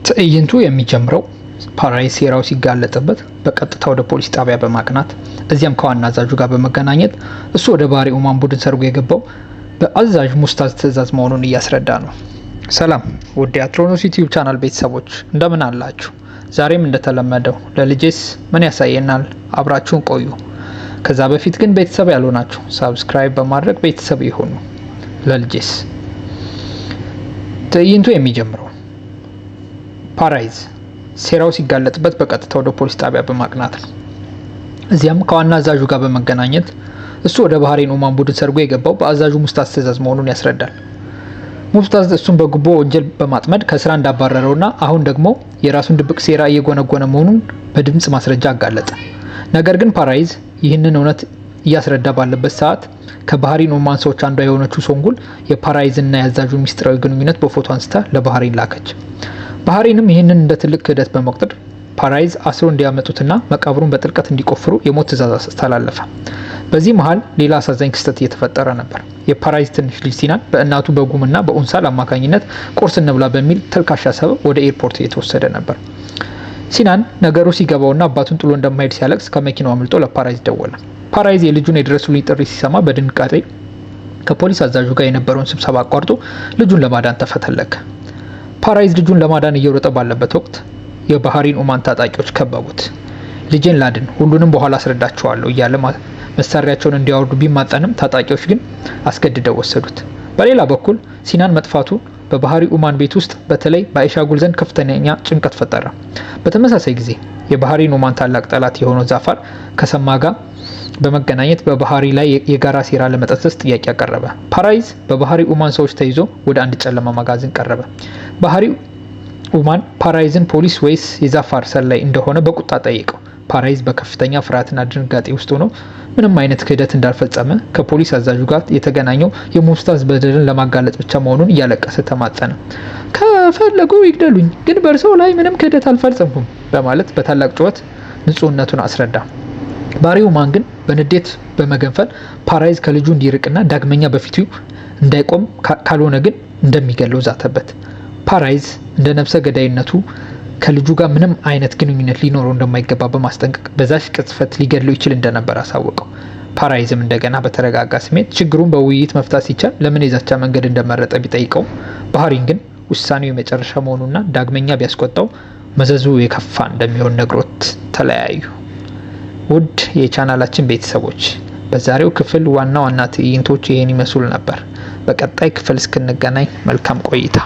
ትዕይንቱ የሚጀምረው ፓራይዝ ሴራው ሲጋለጥበት በቀጥታ ወደ ፖሊስ ጣቢያ በማቅናት እዚያም ከዋና አዛዡ ጋር በመገናኘት እሱ ወደ ባህሪ ኡማን ቡድን ሰርጎ የገባው በአዛዥ ሙስታዝ ትዕዛዝ መሆኑን እያስረዳ ነው። ሰላም ውድ የአትሮኖስ ዩቲዩብ ቻናል ቤተሰቦች፣ እንደምን አላችሁ? ዛሬም እንደተለመደው ለልጄስ ምን ያሳየናል? አብራችሁን ቆዩ። ከዛ በፊት ግን ቤተሰብ ያልሆናችሁ subscribe በማድረግ ቤተሰብ ይሁኑ። ለልጄስ ትዕይንቱ የሚጀምረው ፓራይዝ ሴራው ሲጋለጥበት በቀጥታ ወደ ፖሊስ ጣቢያ በማቅናት ነው። እዚያም ከዋና አዛዡ ጋር በመገናኘት እሱ ወደ ባህሬን ኡማን ቡድን ሰርጎ የገባው በአዛዡ ሙስታዝ ትዕዛዝ መሆኑን ያስረዳል። ሙስታዝ እሱን በጉቦ ወንጀል በማጥመድ ከስራ እንዳባረረውና አሁን ደግሞ የራሱን ድብቅ ሴራ እየጎነጎነ መሆኑን በድምጽ ማስረጃ አጋለጠ። ነገር ግን ፓራይዝ ይህንን እውነት እያስረዳ ባለበት ሰዓት ከባህሪን ኦማን ሰዎች አንዷ የሆነችው ሶንጉል የፓራይዝና የአዛዡን ሚስጥራዊ ግንኙነት በፎቶ አንስታ ለባህሪን ላከች። ባህሪንም ይህንን እንደ ትልቅ ክህደት በመቁጠር ፓራይዝ አስሮ እንዲያመጡትና መቃብሩን በጥልቀት እንዲቆፍሩ የሞት ትዕዛዝ አስተላለፈ። በዚህ መሀል ሌላ አሳዛኝ ክስተት እየተፈጠረ ነበር። የፓራይዝ ትንሽ ልጅ ሲናን በእናቱ በጉምና በኡንሳል አማካኝነት ቁርስ እንብላ በሚል ተልካሻ ሰበብ ወደ ኤርፖርት እየተወሰደ ነበር። ሲናን ነገሩ ሲገባውና አባቱን ጥሎ እንደማይሄድ ሲያለቅስ ከመኪናው አምልጦ ለፓራይዝ ደወለ። ፓራይዝ የልጁን የድረሱልኝ ጥሪ ሲሰማ በድንጋጤ ከፖሊስ አዛዡ ጋር የነበረውን ስብሰባ አቋርጦ ልጁን ለማዳን ተፈተለከ። ፓራይዝ ልጁን ለማዳን እየሮጠ ባለበት ወቅት የባህሪን ኡማን ታጣቂዎች ከበቡት። ልጄን ላድን፣ ሁሉንም በኋላ አስረዳቸዋለሁ እያለ መሳሪያቸውን እንዲያወርዱ ቢማጠንም ታጣቂዎች ግን አስገድደው ወሰዱት። በሌላ በኩል ሲናን መጥፋቱ በባህሪ ኡማን ቤት ውስጥ በተለይ በአይሻጉል ዘንድ ከፍተኛ ጭንቀት ፈጠረ። በተመሳሳይ ጊዜ የባህሪን ኡማን ታላቅ ጠላት የሆነው ዛፋር ከሰማ ጋር በመገናኘት በባህሪ ላይ የጋራ ሴራ ለመጠንሰስ ጥያቄ አቀረበ። ፓራይዝ በባህሪ ኡማን ሰዎች ተይዞ ወደ አንድ ጨለማ መጋዘን ቀረበ። ባህሪ ኡማን ፓራይዝን ፖሊስ ወይስ የዛፋር ሰላይ እንደሆነ በቁጣ ጠየቀው። ፓራይዝ በከፍተኛ ፍርሃትና ድንጋጤ ውስጥ ሆኖ ምንም አይነት ክህደት እንዳልፈጸመ፣ ከፖሊስ አዛዡ ጋር የተገናኘው የሙስታዝ በደልን ለማጋለጥ ብቻ መሆኑን እያለቀሰ ተማጸነ። ከፈለጉ ይግደሉኝ፣ ግን በእርሰው ላይ ምንም ክህደት አልፈጸምኩም በማለት በታላቅ ጩኸት ንጹህነቱን አስረዳ። ባህሪ ኡማን ግን በንዴት በመገንፈል ፓራይዝ ከልጁ እንዲርቅና ዳግመኛ በፊቱ እንዳይቆም ካልሆነ ግን እንደሚገለው ዛተበት። ፓራይዝ እንደ ነፍሰ ገዳይነቱ ከልጁ ጋር ምንም አይነት ግንኙነት ሊኖረው እንደማይገባ በማስጠንቀቅ በዛች ቅጽበት ሊገድለው ይችል እንደነበር አሳወቀው። ፓራይዝም እንደገና በተረጋጋ ስሜት ችግሩን በውይይት መፍታት ሲቻል ለምን የዛቻ መንገድ እንደመረጠ ቢጠይቀውም ባህሪን ግን ውሳኔው የመጨረሻ መሆኑና ዳግመኛ ቢያስቆጣው መዘዙ የከፋ እንደሚሆን ነግሮት ተለያዩ። ውድ የቻናላችን ቤተሰቦች፣ በዛሬው ክፍል ዋና ዋና ትዕይንቶች ይህን ይመስሉ ነበር። በቀጣይ ክፍል እስክንገናኝ መልካም ቆይታ።